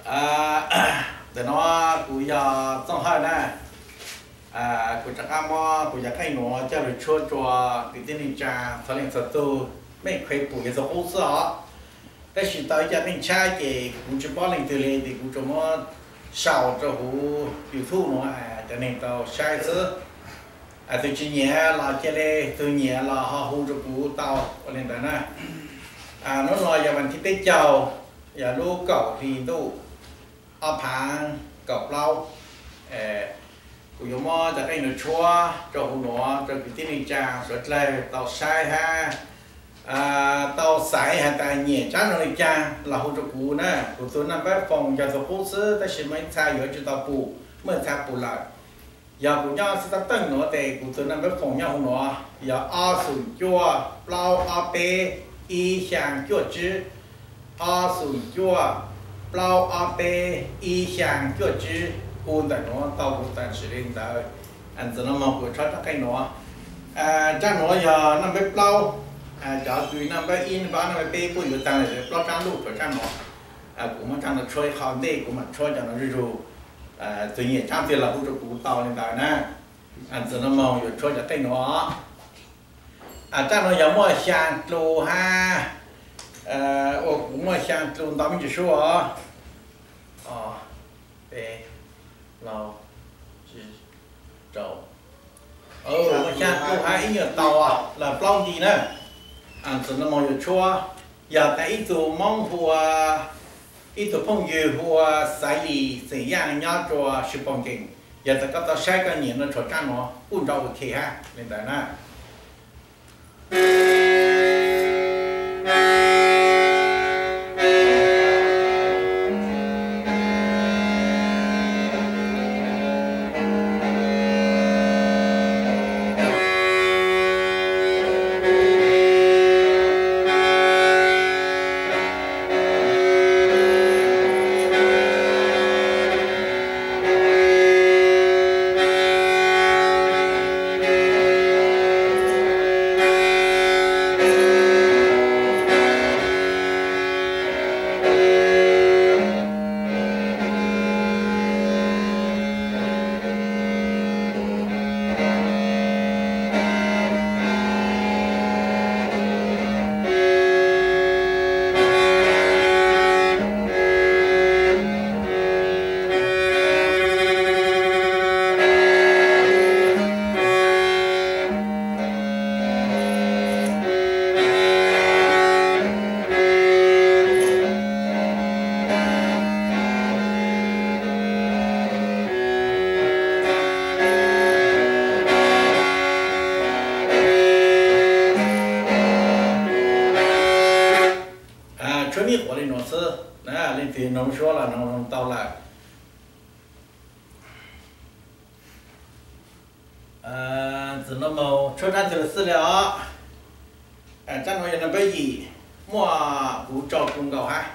Ntawm no kuv yog Txooj Hawj na. Kuv rov qab muab kuv cov qeej nuav coj lug tshuab rua kwv tij neej tsaa txhua leej txhua tug, mej kheev pum yog txug qub xwb os. Tab sis tau ib co qeej tshab ces kuv tsi paub leej twg li ces kuv tsuas muab sau rua huv YouTube nuav cov neeg tau saib xwb. Tug tsi nyiam los cia li, tug nyiam los ho hu rua kuv tau ua li ntawd na. Nub no yog vas thib peb caug, yog lub kaum hli ntuj ob phaav kaum plaub. Kuv yuav muab cov qeej nuav tshuab rua huv nuav rua kwv tij neej tsaa suav dlawg tau saib hab tau xaiv has tas nyiam tsaab nuav le caag los hu rua kuv na. Kuv tug naj npawb foos yog txug qub xwb tab sis muaj ib txha yuav tsi tau pum, muaj ib txha pum lawm. Yog kuv nyob xib tab teej nuav tes kuv tug naj npawb foos nyob huv nuav yog ob xoom cuaj plaub ob peb ib xyaa cuaj tsib, ob xoom cuaj plaub ob peb ib xyaa cuaj tsib. Hu ntawm nuav tau kuv tam sim li ntawd. Ntxiv no moog kuv tshuab rab qeej nuav. Rab nuav yog naj npawb plaub. Cov kws naj npawb ib, naj npawb ob, naj npawb peb kuj yuav taag lawm plaub rab ntuj, tshuav rab nuav. Kuv muab rab nuav tshuab ib qho ntej, kuv mam tshuab cov nuav zuj zug. Tug nyiam tsaab twg los hu rua kuv tau li ntawd na. Ntxiv no moog yuav tshuab cov qeej nuav. Rab nuav yog muaj xyaa dlu hab, ua kuv muaj xyaa dlu ntau me ntsis sub os. Peb, plaub, tsib, rau. Muaj xyaa dlu hab ib nyuag tau los plaub nti na. Ntxiv no moog yuav tshuab, yog tas ib tug Moob hu ua, ib tug phooj ywg hu ua Xaiv Lis xeem Yaaj nyob rua Sib Poog Nkees, yog tas koj tau saib koj nyiam no tshuav rab nuav kuj nrau ua ke hab li ntawd na. Tshuab nib quav li nuav xwb, leej twg noog suab los noog tau lawm. Ntxiv no moog tshuab rab twg los xwb li os. Rab nuav yog naj npawb yim, muaj kuv rau kuv nkaus hab.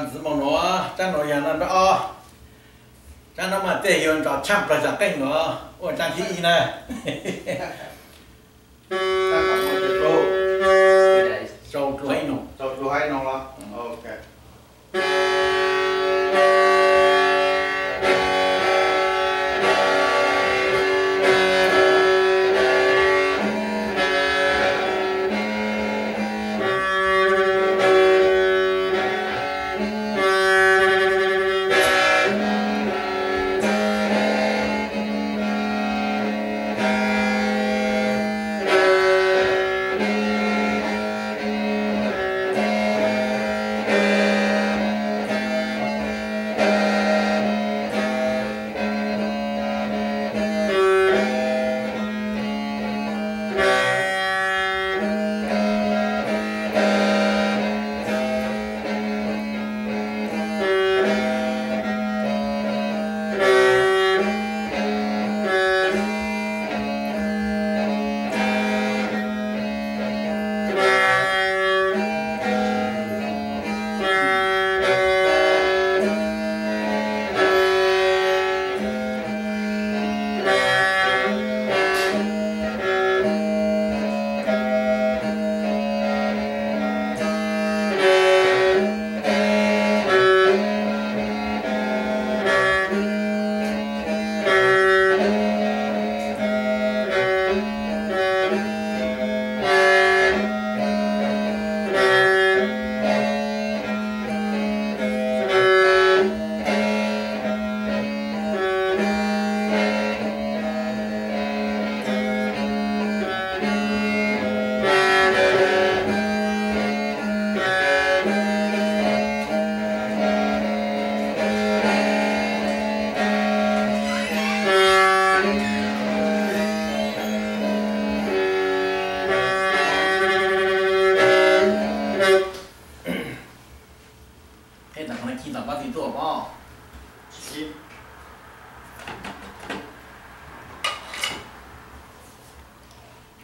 Ntxiv moog nuav, rab nuav yog naj npawb ob. Rab nuav mas tej yug nrov tshaj plawg cov qeej nuav ua rab thib ib na.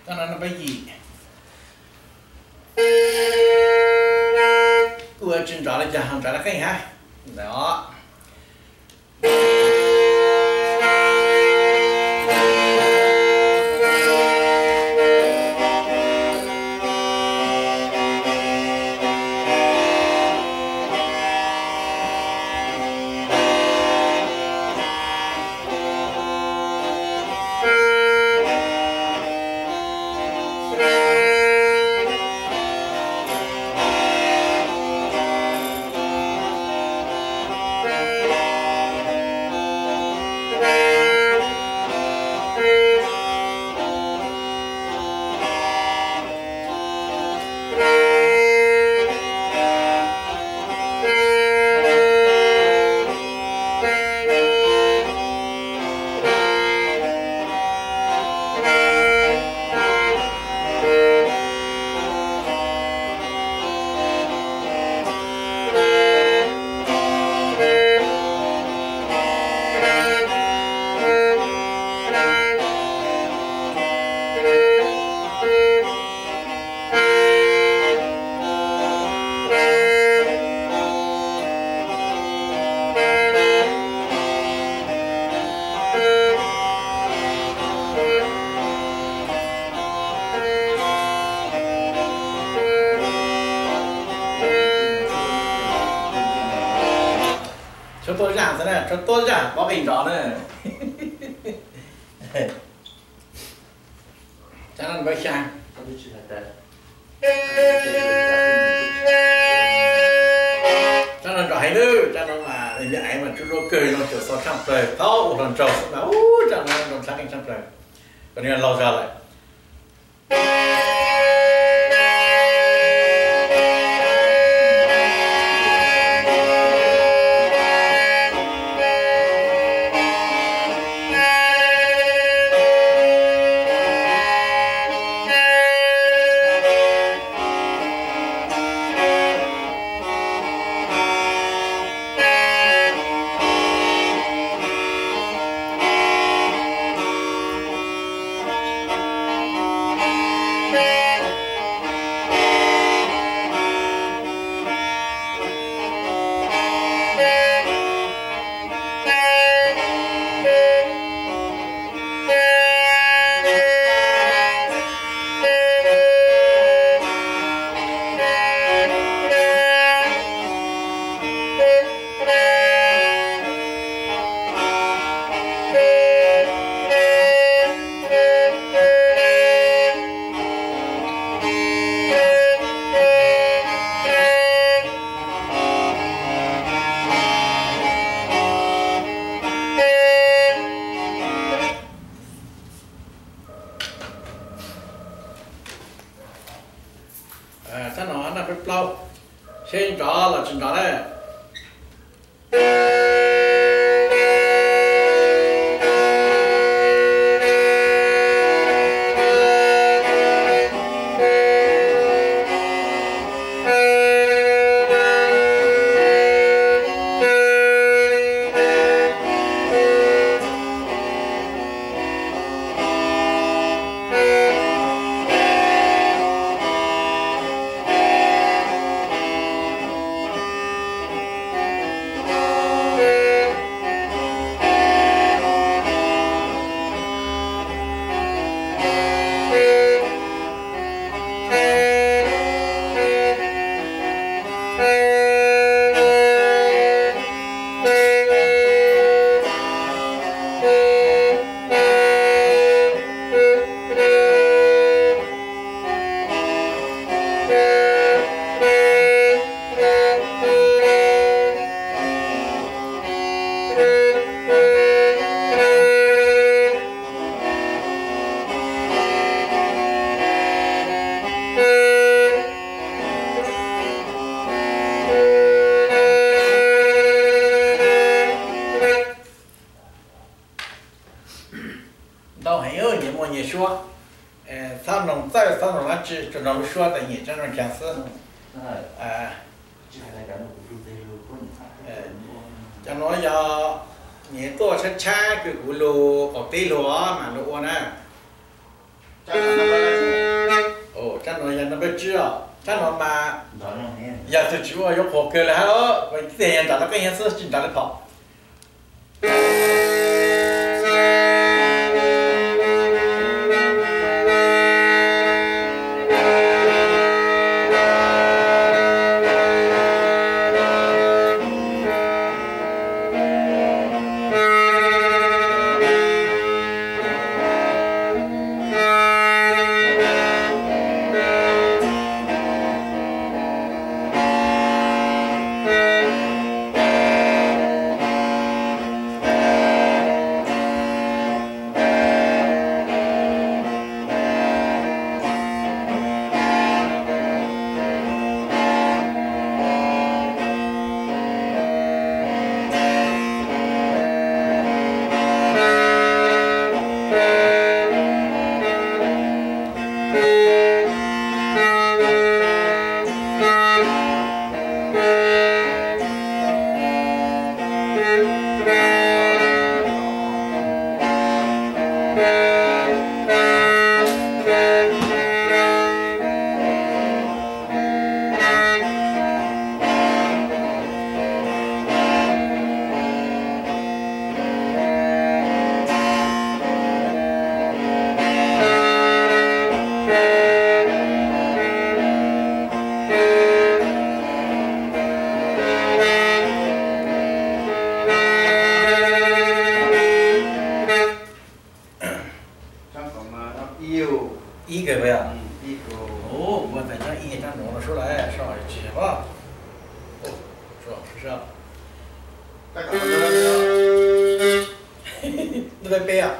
Nov peb yim. Kuj tsis nrov li cas, nrov li qeej hab. Ntawd os. Tshuav tuab zaj xwb na, tshuav tuab zaj pov qi nrov na. Tsab no nrov xyaa. Tsab no nrov heev lawm, tsab no mas nws yog aiv mas tsuj duab kawg, no tsuas xo tshaaj plawg, thaub ua hluas nraug xwb mas ub, tsab no nrov tshaj qeej tshaaj plawg. Koj niam laug zog lawm. Txhob no noj peb plaub, seb nrov los tsis nrov na. Ntau heev, nyias muaj nyias suab. Txhob noog txawj, txhob noog dab tsi, tsuas noog lub suab tas nyiam tsob ntoo khav xwb. Cov nuav yog nyias tuaj tshab tshab kws kuv lug qaum teb lug mas lug ua na. No peb tsib os, sab no mas yog tus tsis ua yuav qhuas kawg li hab, tiag yog nram no qeej xwb tsis nram li phom. Ib kawg puas yog? Ua ntawd nyob ib sab nuav no sub lawm, sab tsis yog pob. Peb peb os.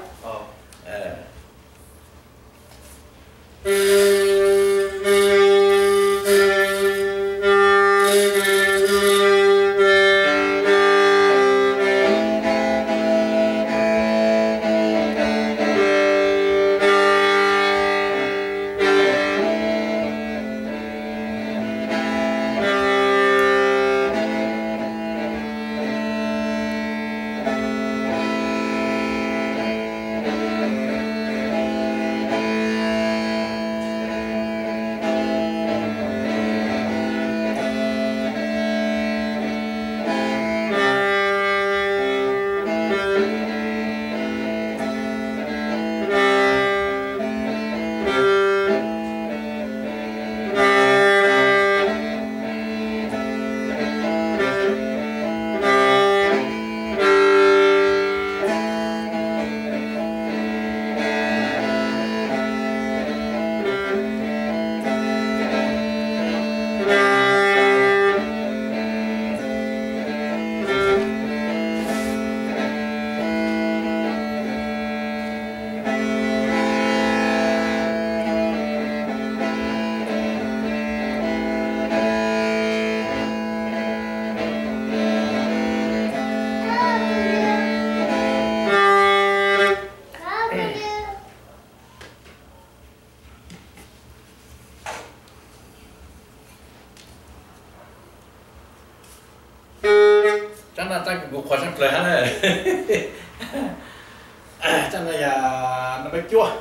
Tsab no txaj kuv qhuas tshaj plaws hab na. Tsab no yog no peb cuab.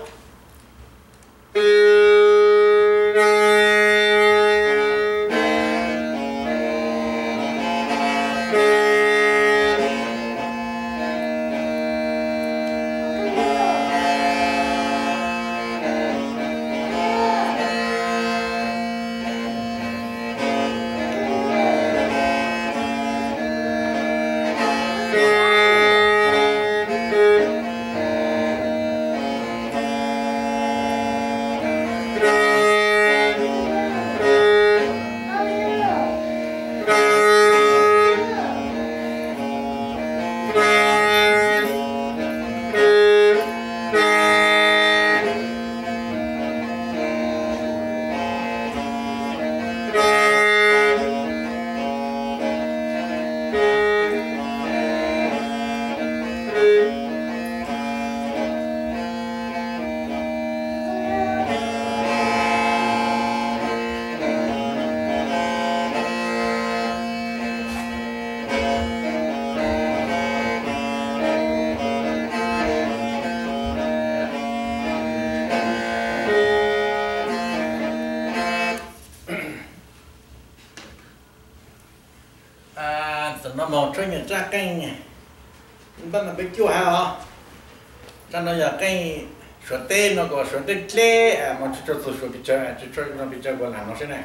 Mus tshuab nyiam tsaj qeej ntaj no peb cuaj hab os. Tsaj no yog qeej Suav teb no kuas Suav dleb dleb, mus tsis tshua txug Suav pes tsawg, tsis tshua no pes tsawg kuas lam no seb na.